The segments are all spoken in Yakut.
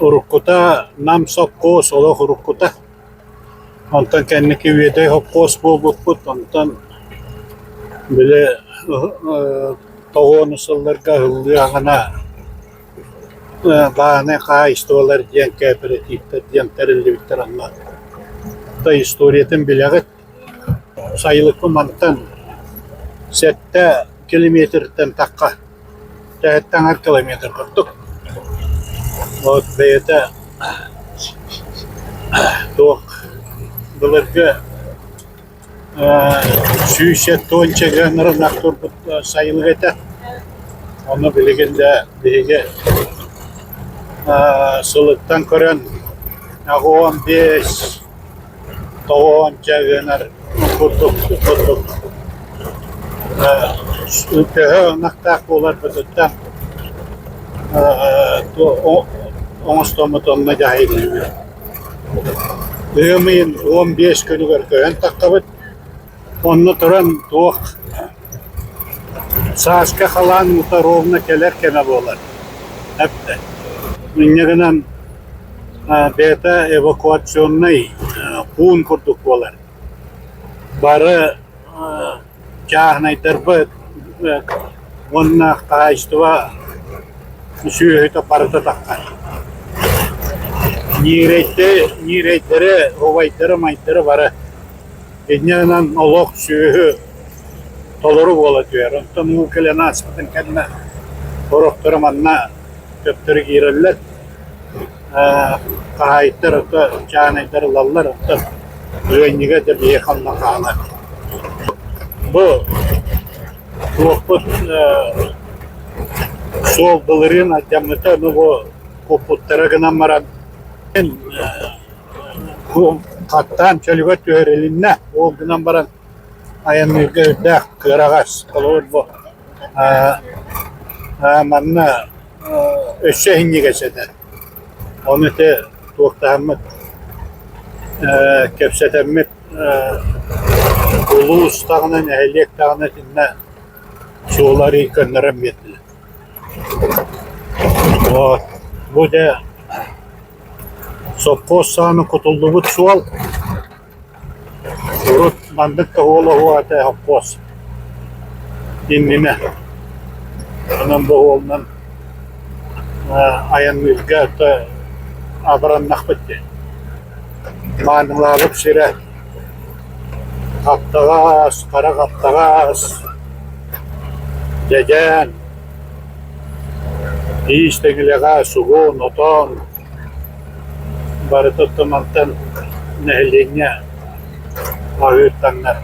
Уруккута Нам сопхуос олох уруккута. Онтон кэнники Үөдэй сопхуос буолбуппут, онтон били тоҕуону сылларга ыһыллыы аҕана бааһынай хаһаайыстыбалар диэн кооперативтар диэн тэриллибиттэр онно. Оттон историятын билэҕит. Сайылыкпын мантан 7 километртэн тахха Тэһэттэн километр курдук. Вот бэйэтэ туох былыргы 170 гыаннарынах турбут сайылык этэ. Ону билигин да биһиги сылыттан көрөн 85 тоҕуонча ыанар курдук курдук төһө ынахтаах буоларбытыттан оҥостоммут онно дьаһайыллыбыт. Ыам ыйын 15 күнүгэр көһөн таххабыт. Онно туран туох сааскы халаан уута ровно кэлэр кэмэ буолар. Эптэ. Инньэ гынан бэйэтэ эвакуационнай пуун курдук буолар. Бары чааһынайдарбыт уонна хаһаайыстыба сүөһүтэ барыта таххар. Ньирэйдэри, убайдары, майдары бары Инньэ гынан олох сүөһү толору буола түһэр. Онтон уу кэлэн ааспытын кэннэ сорохторо манна төптөрү киирэллэр. Хаһаайыттар ото чаанайдар ылаллар, оттон ыанньыга да биһиэхэ онно хаалар. Бу туохпут суол былырыын алдьаммыта, ону бу куппуттара гынан баран Хаттаан чөлүгэр түһэрилиннэ, ол гынан баран айанныырга үрдээх кыараҕас. Холобур бу манна өссө иһинньигэс этэ. Ону ити туохтаһаммыт, кэпсэтэммит улуус даҕаны, нэһилиэк даҕаны итиннэ суолу арыый көннөрөн биэрдилэр. Вот. Бу дьэ Сопхуос саҕана кутуллубут суол урут маннык да уола этэ сопхуос иннинэ. Онон бу уолунан айанныырга то абыраннахпыт дии. Маанылаабыт сирэ хаптаҕас, хара хаптаҕас, дьэдьэн, Тиис тэҥилэҕэ сугун, отон барыта мантан нэһилиэнньэ аһыыр-таҥнар.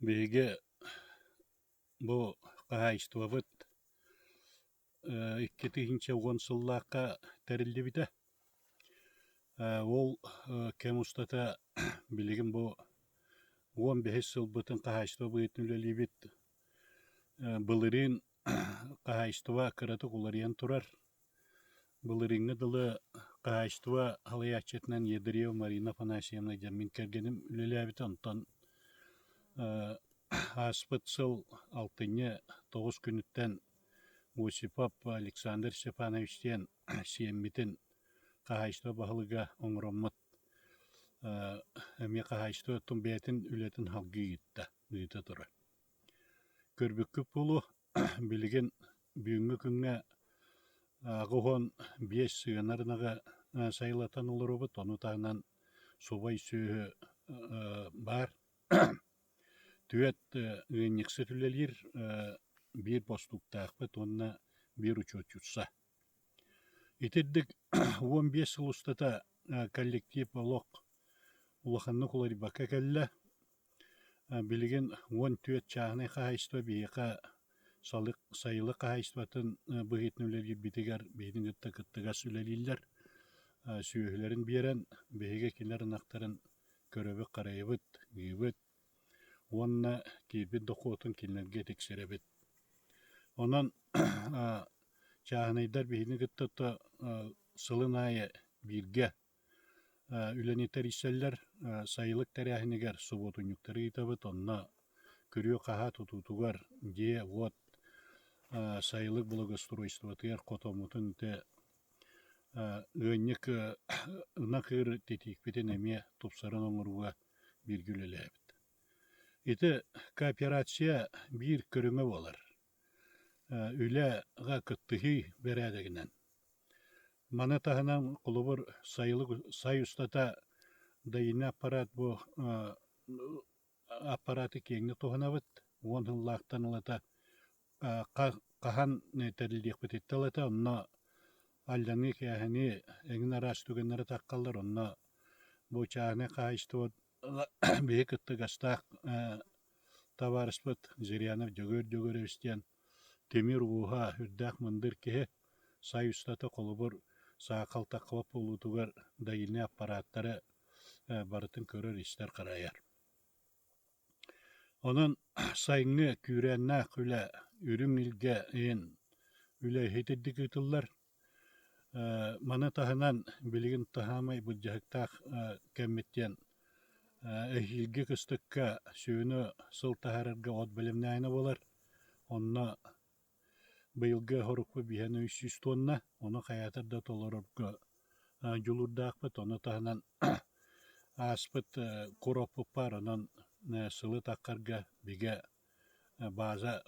Биһиги бу хаһаайыстыбабыт 2010 сыллаахха тэриллибитэ. Ол кэм устата билигин бу 15 сылбытын хаһаайыстыба быһыытынан үлэлиибит. Былырыын хаһаайыстыба кыратык уларыйан турар. Былырыыҥҥы дылы хаһаайыстыба салайааччытынан Ядреева Марина Афанасьевна диэн мин кэргэним үлэлээбитэ. Онтон ааспыт сыл алтынньы 9 күнүттэн Осипов Александр Степанович диэн сиэммитин хаһаайыстыба баһылыга оҥороммут эмиэ хаһаайыстыба оттон бэйэтин үлэтин салгыы ыытта, ыыта турар. Көрбүккүт буолуо, билигин бүгүҥҥү күҥҥэ 85 сыанар ынаҕы сайылатан олоробут, ону таһынан субай сүөһү баар. Түөрт ыанньыксыт үлэлиир, биир бостууктаахпыт уонна биир учуотчутса. Итирдик 15 сыл устата коллектив олох улаханнык уларыйбакка кэллэ. Билигин 14 чааһынай хаһаайыстыба биһиэхэ сайылык хаһаайыстыбатын быһыытынан үлэлиирбитигэр биһигини кытта кыттыгас үлэлииллэр. Сүөһүлэрин биэрэн биһиги кинилэр ынахтарын көрөбүт-харайабыт, ыыбыт уонна киирбит дохуотун кинилэргэ тиксэрэбит. Онон чааһынайдар биһигини кытта сылын аайы бииргэ үлэни тэрийсэллэр. Сайылык тэрээһинигэр субуотунньуктары ыытабыт, онно күрүө-хаһаа тутуутугар дьиэ-уот. Сайылык благоустройствотыгар хотоммутун ити ыанньык ынах ыыр титиикпитин эмиэ тупсаран оҥорууга бииргэ үлэлээбит. Ити кооперация биир көрүҥэ буолар. Үлэҕэ кыттыһыы бэрээдэгинэн. Маны таһынан, холобур, сайылык сай устата доильный аппарат бу аппараты киэҥник туһанабыт. 10 сыллаахтан ылата хаһан тэриллиэхпититтэн ылата онно алдьаныы-кээһэнии эҥин араас түгэннэрэ таххаллар. Онно бу чааһынай хаһаайыстыба биһи кыттыгастаах табаарыспыт Зырянов Дьөгүөр Дьөгүөрэбис диэн тимир ууһа үрдээх мындыр киһи сай устата холобур саахал таххыбат буолуутугар доильнай аппарааттары барытын көрөр-истэр харайар. Онон сайыҥҥы күүрээннээх үлэ үрүҥ илгэ иһин үлэ иһитирдик ыытыллар. Маны таһынан билигин таһаамай былдьаһыктаах кэммит диэн эһиилги кыстыкка сүөһүнү сыл таһаарарга от бэлэмнээһинэ буолар. Онно быйылгы сорукпут биһиэн 300 туонна, ону хайаатар да толорорго дьулуурдаахпыт. Ону таһынан ааспыт кур оппут баар, онон сылы таххарга бигэ бааза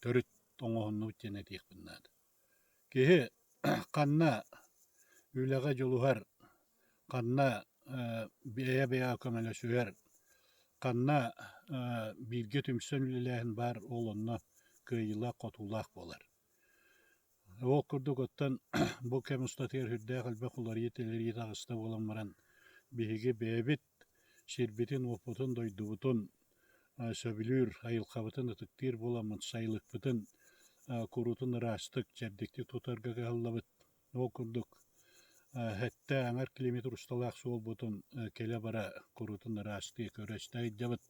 төрүт оҥоһуннубут диэн этиэхпин наада. Киһи ханна үлэҕэ дьулуһар, ханна бэйэ-бэйэҕэ көмөлөсүһэр, ханна бииргэ түмсэн үлэлээһин баар, ол онно кыайыылаах-хотуулаах буолар. Ол курдук оттон бу кэм устатыгар сүрдээх элбэх уларыйыы-тэлэрийии таҕыста буолан баран, биһиги бэйэбит сирбитин-уоппутун, дойдубутун сөбүлүүр, айылҕабытын ытыктыыр буоламмыт, сайылыкпытын куруутун ыраастык, чэбдиктик тутарга кыһаллабыт. Ол курдук сэттэ аҥар километр усталаах суолбутун кэлэ-бара куруутун ыраастыы көрө-истэ сылдьабыт.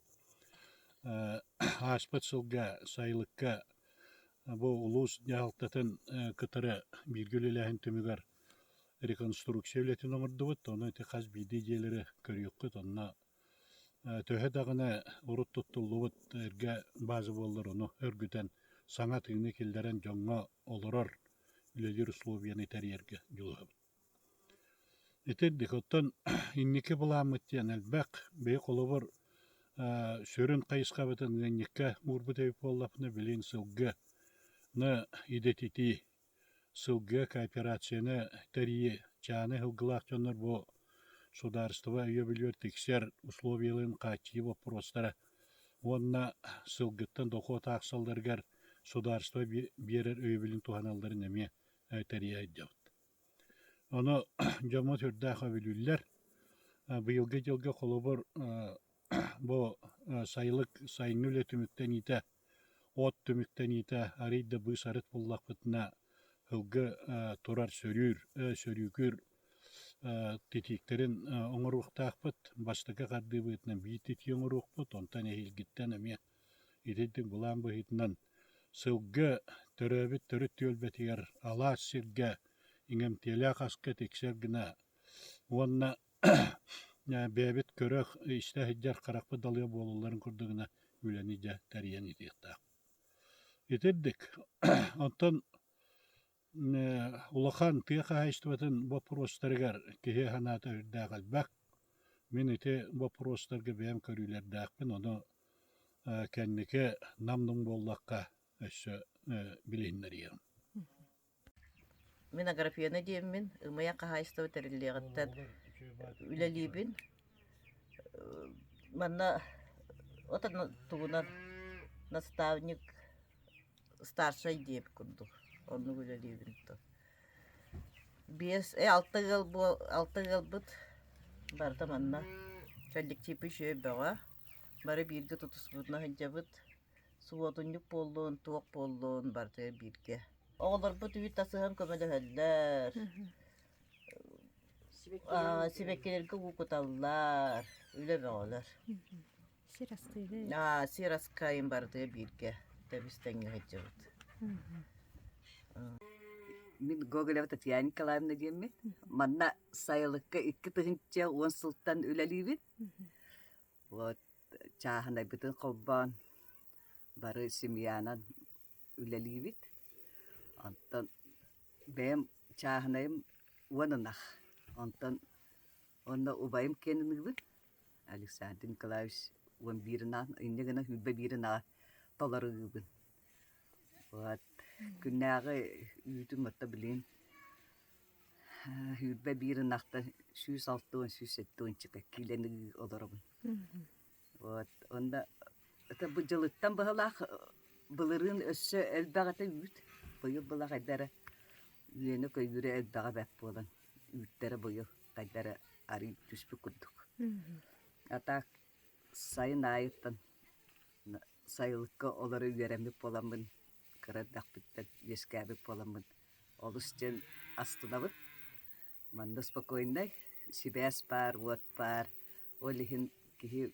Ааспыт сылга сайылыкка бу улуус дьаһалтатын кытары бииргэ үлэлээһин түмүгэр реконструкция үлэтин оҥордубут. Ону ити хас биирдии дьиэлэри көрүөххүт, онно Төһө даҕаны урут туттуллубут эргэ бааза буоллар, ону өргүтэн, саҥа тыыны киллэрэн дьоҥҥо олорор, үлэлиир условияны тэрийэргэ дьулуһабыт. Итирдик, оттон инники былааммыт диэн элбэх. Биһи холобур сүрүн хайысхабытын ыанньыкка уурбут эбит буоллахпына, билигин сылгыны идэтитии Сылгы кооперацияны тэрийии чааны сылгылаах дьоннор бу судаарыстыба өйөбүлүгэр тиксэр условияларын хааччыйыы боппуруостара уонна сылгыттан дохуот аахсалларыгар судаарыстыба биэрэр өйөбүлүн туһаналларын эмиэ тэрийэ сылдьабыт. Ону дьоммут сүрдээх өбүлүүллэр. Быйылгы дьылга холобур бу сайылык сайыҥҥы үлэ түмүктэниитэ От түмүктэниитэ арыый да быыс-арыт буллахпытына сылгы турар сөрүүр, сөрүүкүүр титииктэрин оҥоруохтаахпыт. Бастакы хардыыбытынан биир титии оҥоруохпут, онтон эһиилгиттэн эмиэ итинник былаан быһыытынан сылгы төрөөбүт төрүт түөлбэтигэр алаас сиргэ иҥэмтиэлээх аска тиксэр гына уонна Бэйэбит көрө, истэ сылдьар харахпыт далыа буолалларын курдугуна үлэни дьэ тэрийэн ыытыахтаах. Итирдик. Оттон улахан тыа хаһаайыстыбатын боппуруостарыгар киһи санаата үрдээх элбэх. Мин ити боппуруостарга бэйэм көрүүлэрдээхпин, ону кэнники нам-нум буоллахха өссө билиһиннэриэм. Мин Аграфена диэммин, Ымыйах хаһаайыстыба тэриллиэҕиттэн үлэлиибин. Манна отон тугунан наставник старшай диэбит курдук оннук үлэлиибин Биэс алта ыал алта ыалбыт барыта манна коллектив үчүгэй бөҕө бары бииргэ тутуспутунан сылдьабыт Субуотунньук буоллун, туох буоллун, барытыгар бииргэ. Оҕолорбут үүт тасыһан көмөлөһөллөр, сибэккилэргэ уу куталлар, үлэ бөҕөлөр. Сир астыыгы? Сир аскайын барытыгар бииргэ тэбис-тэҥҥэ сылдьабыт. Мин Гоголева Татьяна Николаевна диэммин. Манна сайылыкка 2010 сылтан үлэлиибин. Вот чааһынайбытын холбоон бары семьянан. үлэлиибит. Онтон бэйэм чааһынайым уон ынах. Онтон онно убайым киэнин Александр Николаевич 11 ынаҕын, инньэ гынан 21 ынаҕы толору ыыбын. Вот күннээҕи үүтүм отто билигин 21 ынахтан 160, 170 киилэни ыы олоробун. Вот уонна это бу дьылыттан быһалаах былырыын өссө элбэх этэ үүт. Быйыл была хайда эрэ үөнэ-көйүүрэ элбэҕэ бэрт буолан үүттэрэ быйыл хайда эрэ арыый түспүт курдук. А так сайын аайыттан сайылыкка олоро үөрэммит буоламмын, кыра эрдэхпиттэн үөскээбит буоламмын олус диэн астынабын. Манна спокойнай, сибээс баар, уот баар. Ол иһин киһи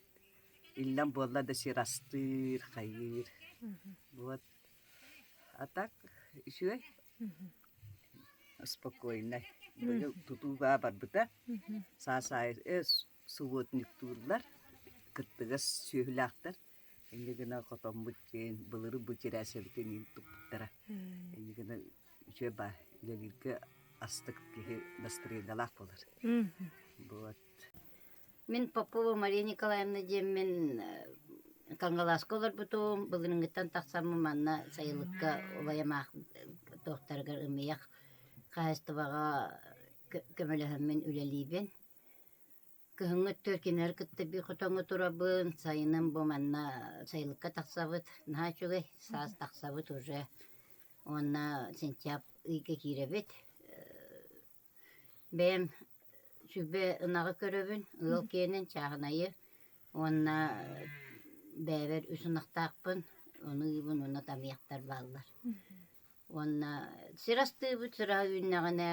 иллэҥ буолла да сир астыыр, хайыыр. Вот. А так үчүгэй, спокойнай. Быйыл тутууга барбыта. Саас аайы субботниктууллар, кыттыгас сүөһүлээхтэр. Инньэ гына хотоммут диэн былыры бу тирээсэбитин иин туппуттара. Инньэ гына үчүгэй баа үлэлииргэ астык киһи настроениелаах буолар. Вот. Мин Попова Мария Николаевна диэммин Кангалааска олорбутум. Былырыыҥҥыттан тахсаммын манна сайылыкка убайым аах туохтарыгар ымыйах хаһаайыстыбаҕа көмөлөһөммүн үлэлиибин. Кыһыҥҥы өттүгэр кинилэри кытта биир хотоҥҥо турабын, сайынын бу манна сайылыкка тахсабыт, наһаа үчүгэй, саас тахсабыт уже уонна сентябрь ыйга киирэбит. Бэйэм сүбэ ынаҕы көрөбүн, ыал киэнин, чааһынайы уонна бэйэбэр үс ынахтаахпын, ону ыыбын уонна тамыйахтар бааллар. Уонна сир астыыбыт, сыраһа үүннэҕинэ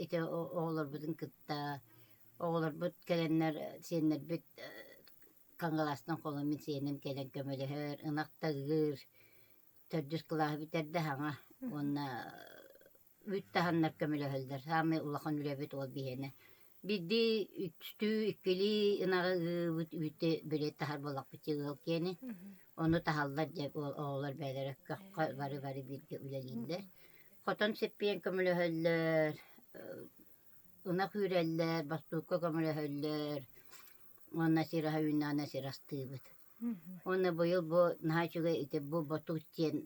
ити оҕолорбутун кытта оҕолорбут кэлэннэр сиэннэрбит Кангалаастан холоммун сиэним кэлэн көмөлөһөр, ынах да ыыр, төрдүс кылааһы бүтэрдэ саҥа уонна үүт таһаннар көмөлөһөллөр. Саамай улахан үлэбит ол биһиэнэ. Биирдии, үстүү, иккилии ынаҕы ыыбыт үүтү били таһар буоллахпыт ыал киэни. Ону таһаллар дьэ оҕолор бэйэлэрэ көххө бары-бары бииргэ үлэлииллэр. Хотон сиппийэн көмөлөһөллөр, ынах үүрэллэр, бостуукка көмөлөһөллөр уонна сир аһа үүннэҕинэ сир астыыбыт. Уонна быйыл бу наһаа үчүгэй ити бу батут диэн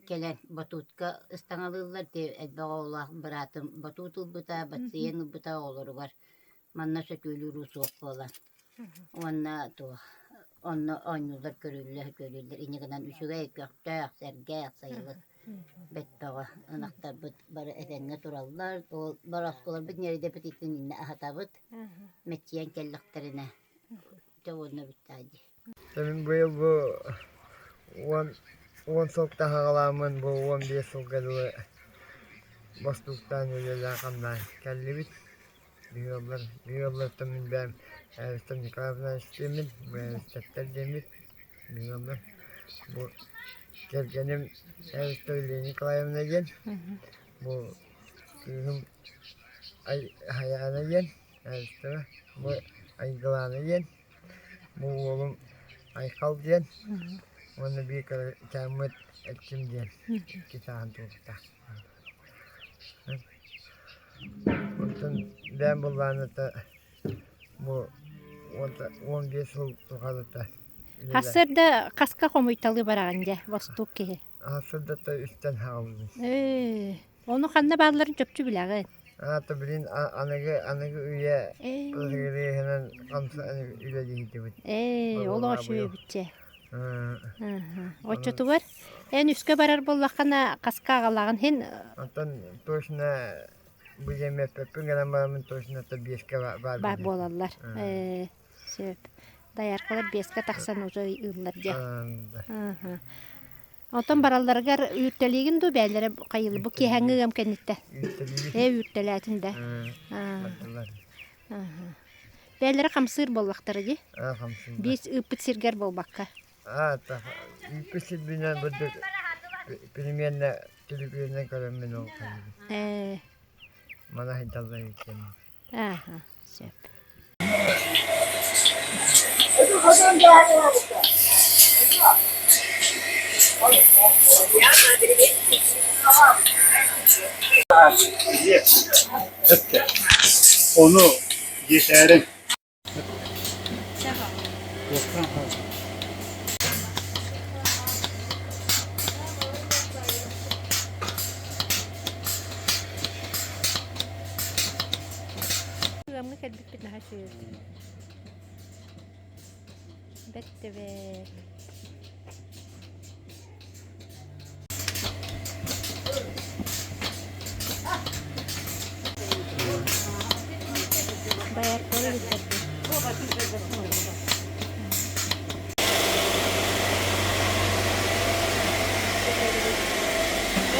кэлэн батутка ыстаҥалыыллар ити элбэх оҕолоох быраатым батут ылбыта, пациент ылбыта оҕолоругар манна сөтүөлүүр уу суох буолан уонна туох онно оонньууллар көрүүллэр көрүүллэр инньэ гынан үчүгэй көхтөөх сэргээх сайылык бэрт бөҕө ынахтарбыт бары этэҥҥэ тураллар ол борооскуларбыт ньирэйдэппит итиннэ аһатабыт мэччийэн кэллэхтэринэ Дьэ уонна бүттэҕэ дии. Мин быйыл бу 10 сылтан саҕалааммын бу 15 сылга дылы бостууктаан үлэлээн-хамнаан кэллибит. Биһиги ыаллартан мин бэйэм Эристэн Николай Иванович диэммин, Эристэттэр диэммит. Биһиги ыаллар бу кэргэним Эристэ Елена Николаевна диэн, бу кыыһым Айаана диэн Эристэбэ бу Айгылаана диэн, бу уолум Айхал диэн уонна биир кырачааммыт Эрчим диэн икки сааһын туолбута. Онтон бэйэм быллааната бу 15 сыл тухарыта Сарсыарда хаска хомуйталыы бараҕын дьэ, бостуук киһи? Сарсыардата үстэн хаалбын. Ээ, ону ханна баалларын чопчу билэҕин? Аата билин аныгы аныгы үйэ ырыаһынан хамсаан үлэлиһитибит. Ээ, олох үчүгэйбитчэ. Оччотугар эн үскэ барар буоллаххына хаска аҕалаҕын һин Онтон точно билиэмэппэппин гынан бараммын точно биэскэ баар баар буолаллар. Ээ, сөп. Дояркалар биэскэ тахсан уже ыыллар дьэ. Онтон баралларыгар үүртэлиигин дуу бэйэлэрэ хайыылы бу киэһэҥҥи ыам кэнниттэн? Ээ үүртэлээтин да. Бэйэлэрэ хамсыыр буоллахтара дии. Биис ыыппыт сиргэр буолбакка. Ыыппыт сирбинэн бурдук переменна түлүкүнэн көрөммүн ол Ээ. Мана сылдьаллар эбит Ааха, сөп. Эттэ. Ону диэтээриҥ. Ыамҥа кэлбиппит наһаа үчүгэй. Бэрт да бэрт. Bayakları bitirdi.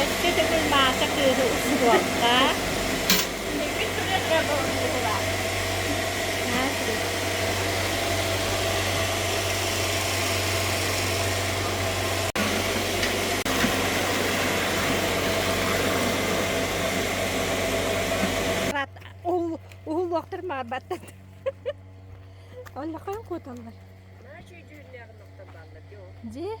Өссө төгүл Мааса кыыһы устуохха. Уһуллуохтар маарбаттан. Оллохойун куоталлар. Дьиэ?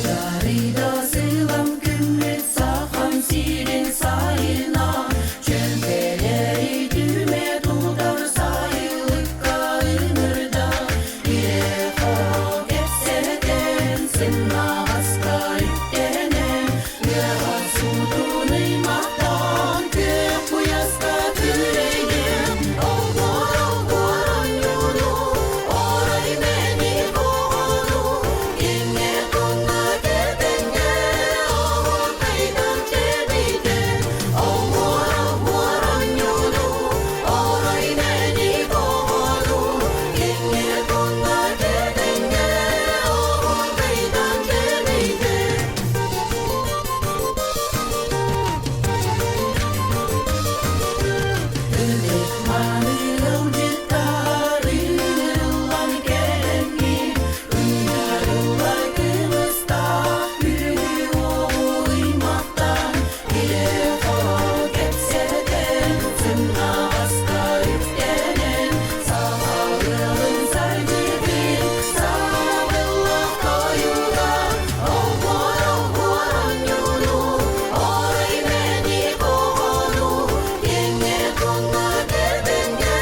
Сарыйда сылам күммүт сахам сирин сайына, Чөмпелери түмэ тутар сайылыкка ыҥырда, Ирэ-хоро кэпсэтэн, сымнаҕаска үктэнэн, Ыаҕас суутун ыймахтаан, күөх куйаска күрэйдим, Олбуор-олбуор оонньууну, орой мэник оҕону, Киҥҥэ туҥҥа кэтэҥҥэ, оһуокайдан тэбийтэ, Олбуор-олбуор оонньууну, орой мэник оҕону, Киҥҥэ туҥҥа кэтэҥҥэ, оһуокайдан тэбийтэ. Ытык-мааны ыалдьыттар ыҥырыллан кэлэҥҥин, Ыҥырыллар кымыстаах күнү-уоҕу ыймахтаан, Ирэ-хоро кэпсэтэн, сымнаҕаска үктэнэн, Саха ыалын саргытын саҥабыллаах тойуга, Олбуор-олбуор оонньууну, орой мэник оҕону, Киҥҥэ туҥҥа кэтэҥҥэ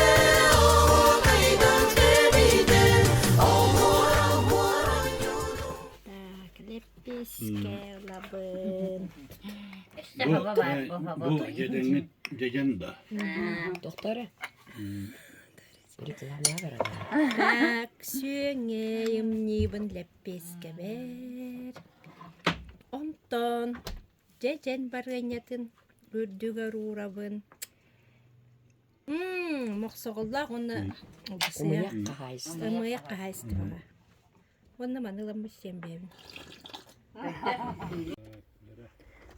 оһуокайдан тэбийтэ, Олбуор-олбуор оонньууну. Так, леппискэ ылабын. Өссө хаба баар бу хаба. Бу дьэдэҥҥит дьэдьэн да. Доктора, реклама барар. Так, сүөҥэй ымньыыбын лэппиэскэбэр. Онтон дьэдьэн барыанньатын үрдүгэр уурабын. Мм, мохсоҕоллоох уонна Ымыйах хаһаайыстыба. Ымыйах хаһаайыстыбаҕа. Уонна маны ыламмыт сиэн бэйэбин.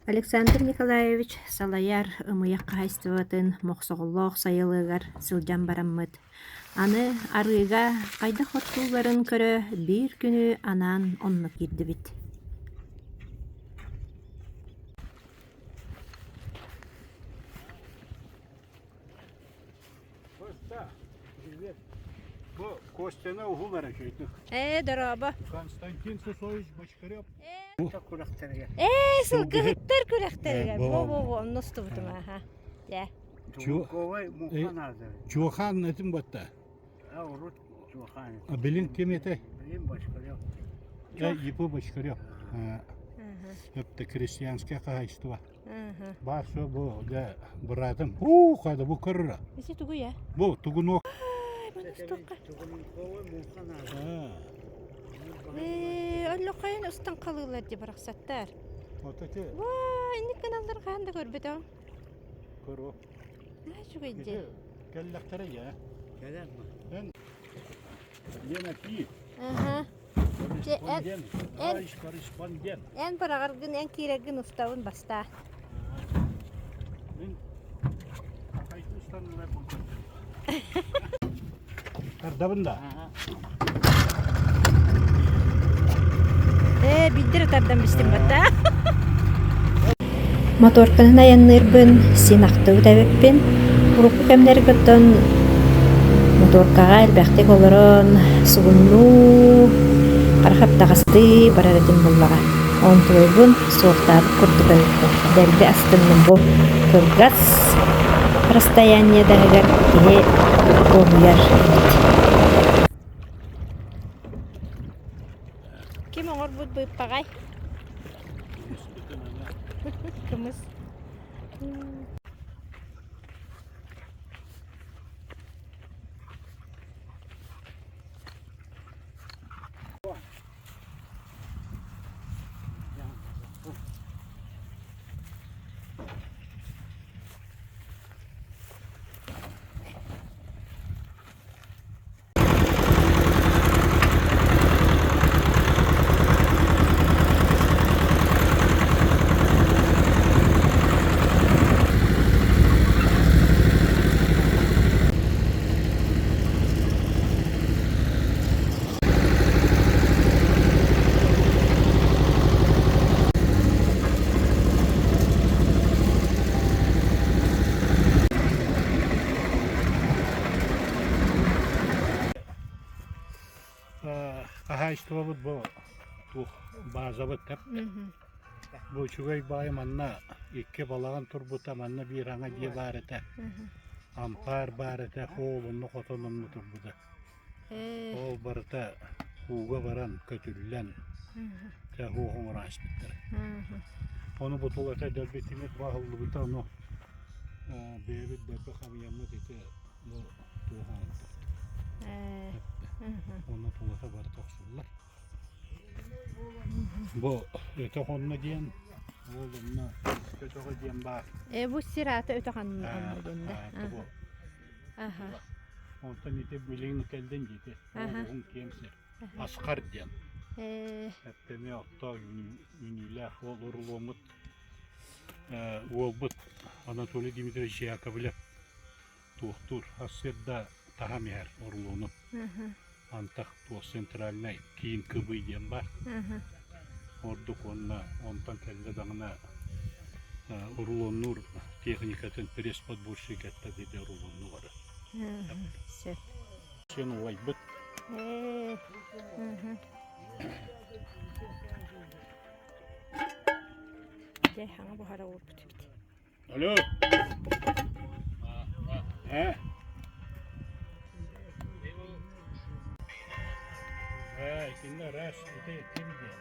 Александр Николаевич салайар Ымыйах хаһаайыстыбатын Мохсоҕоллоох сайылыгар сылдьан бараммыт, аны арыыга хайдах оттуулларын көрө биир күнү анаан онно киирдибит. Костя, привет. Бу Костяны уһулар үчүгүйдүк. Ээ, дорообо. Константин Сусович Бочкарев. Ээ, сылгыһыттар күрэхтэригэр. Во-во-во, онно устубутум аха. Дьэ. Чуохан этим батта. А билин ким этэй? Билин Бочкарев. ИП Бочкарев. Это крестьянское хаһайство. Баар суо бу дьэ быраатым уу хайда бу көрөрө. Ити тугуй Бу тугунуок. Ай, маны устуохха. Ээ, оллохойун устан халыылар дии барахсаттар. Вот эти. Ваа, инник гыналлар хаһан да көрбөтөҕүм. Көрүө. Наһаа үчүгэй дии. Кэллэхтэрэ я. Кэлэр Эн Лена Пи. Аха. Корреспондент. Товарищ корреспондент. Эн быраҕаргын, эн киирэргин устабын бастаа. Тардабын да? Ээ, биирдэ тардан бистим батта. Моторканан айанныырбын син ахтыбыт эбиппин. Урукку кэмнэргэ оттон моторкаҕа элбэхтик олорон сугуннуу, харах хаптаҕастыы барар этим буоллаҕа. Онтуойбун суохтаабыт курдук эбиппин. Дэлби астынным бу кылгас расстояние таһыгар киһи дуоһуйар эбит. Ким оҥорбут быыппаҕай? Кымыс. Хаһаайыстыбабыт бу туох баазабыт тэптэ. Бу үчүгэй баай манна икки балаҕан турбута, манна биир аҥа дьиэ баар этэ. Ампаар баар этэ, оол онно хотон онно турбута. Ол барыта ууга баран, көтүллэн, дьэ уох оҥоро ааспыттара. Ону бу тулата дэлби тимир баһыллыбыта, ону бэйэбит дэлби хамыйаммыт ити бу туох оҥорбут. Онно тулата барыта охсуллар. Бу өтөх онно диэн, ол онно өтөҕө диэн баар. Э, бу сир аата өтөх онно диэн да. Онтон ити билигин кэллин диэти, уһун киэҥ сир. Асхар диэн. Эппэми отто үүнүүлээх уол урулуоммут уолбут Анатолий Дмитриевич Яковлев туохтуур сарсыарда таһам иһэр урулуону. Антах туох центральнай киин кыбый диэн баар. Ордук уонна онтон кэллэ даҕаны урулуоннуур техникатын пресс-подборщик этта диде урулуонну бары. Сөп. Сен убайбыт. Дьэ, хаҥа буһара уурбут эбит. Алло. Э? Э, итиннэ раз, ити ким диэн?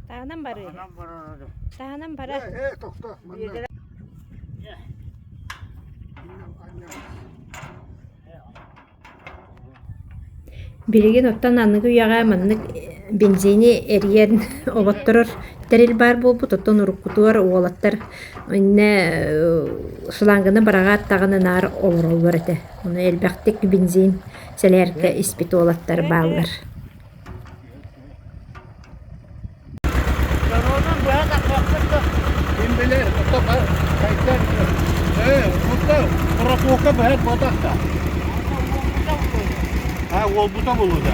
Таһынан барыы. Таһынан бара. Билигин оттон аныгы үйэҕэ маннык бензини эрийэн оботторор тэрил баар буолбут, оттон уруккутугар уолаттар иннэ шланганы быраҕаат даҕаны наар олороллор этэ. Ону элбэхтик бензин сэлээркэ испит уолаттар бааллар. Ким билэр, протока быһар буотахта. А, уолбута булуда.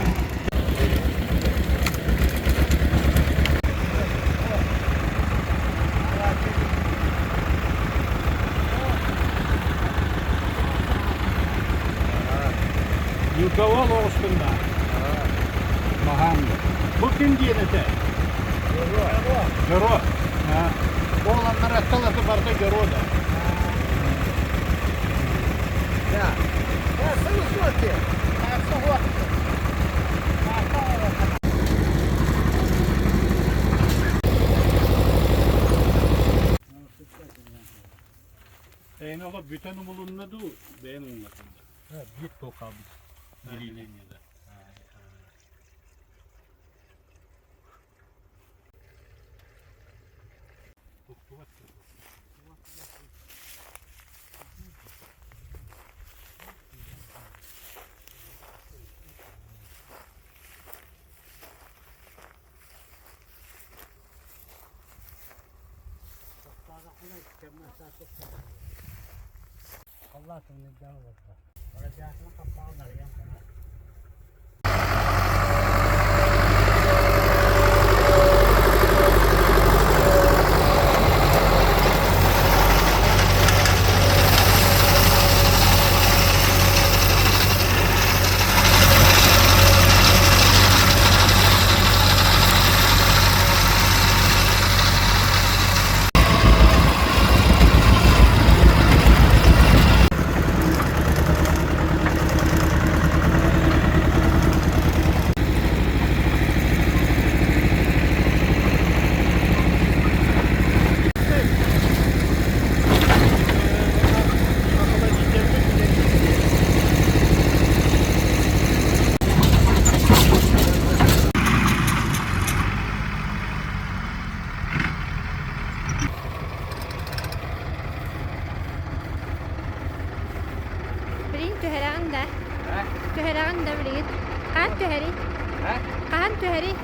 Никого оҕустунна. Маһаан. Бу ким диэн этэ? Дьоро. Дьоро. Ол аннараттан аты барда дьоро да. Да. Кини олох бүтэн умулунна дуу, бэйэн умуллатын да? Биир тол хаалбыт. Билиилэниэ да. Билигин түһэрэҕин да? Түһэрэҕин да билигин? Хаһан түһэрий? Хаһан түһэрий?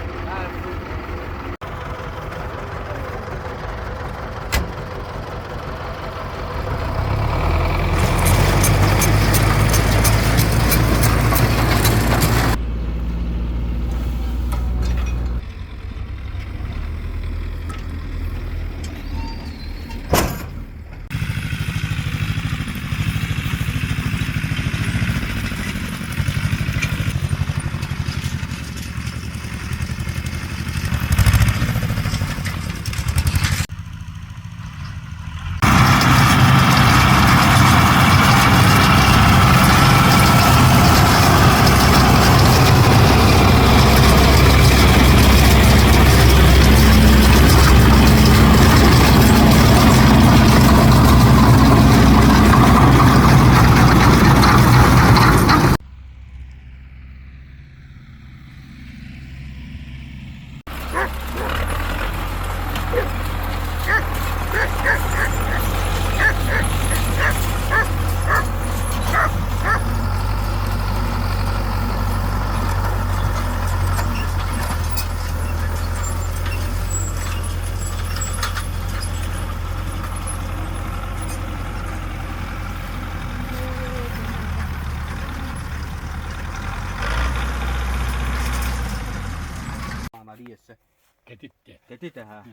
Кэтиттэ. Кэтит аха.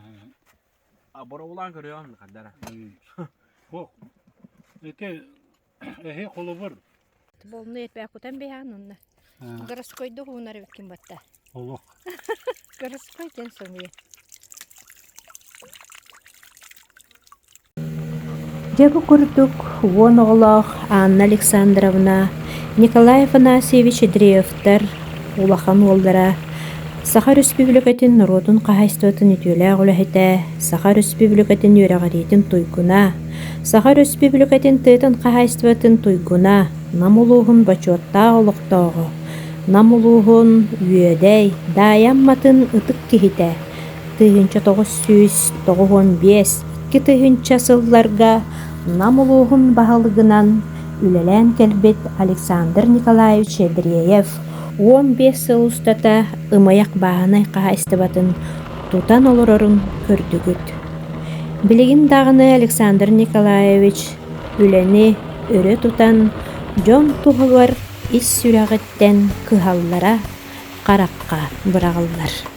А боровулаан көрүөн хардара. Бу ити эһи холобур. Болну этпэкутан биһаан онна. Городскойду хуунар эбиккин батта. Олох. Городской ден сомуя. Дьэ бу курдук уон оҕолоох Анна Александровна, Николай Афанасьевич Андреевтар улахан уоллара, Саха Өрөспүүбүлүкэтин норуотун хаһаайыстыбатын үтүөлээх үлэһитэ, Саха Өрөспүүбүлүкэтин үөрэҕириитин туйгуна, Саха Өрөспүүбүлүкэтин тыатын хаһаайыстыбатын туйгуна, Нам улууһун бочуоттаах олохтооҕо, Нам улууһун Үөдэй, Даайа Амматын ытык киһитэ, 1995 2000 сылларга Нам улууһун баһылыгынан үлэлээн кэлбит Александр Николаевич Андреев 15 сыл устата Ымыйах бааһынай хаһаайыстыбатын тутан олорорун көрдүгүт. Билигин даҕаны Александр Николаевич үлэни өрө тутан, дьон туһугар ис сүрэҕиттэн кыһаллара харахха быраҕыллар.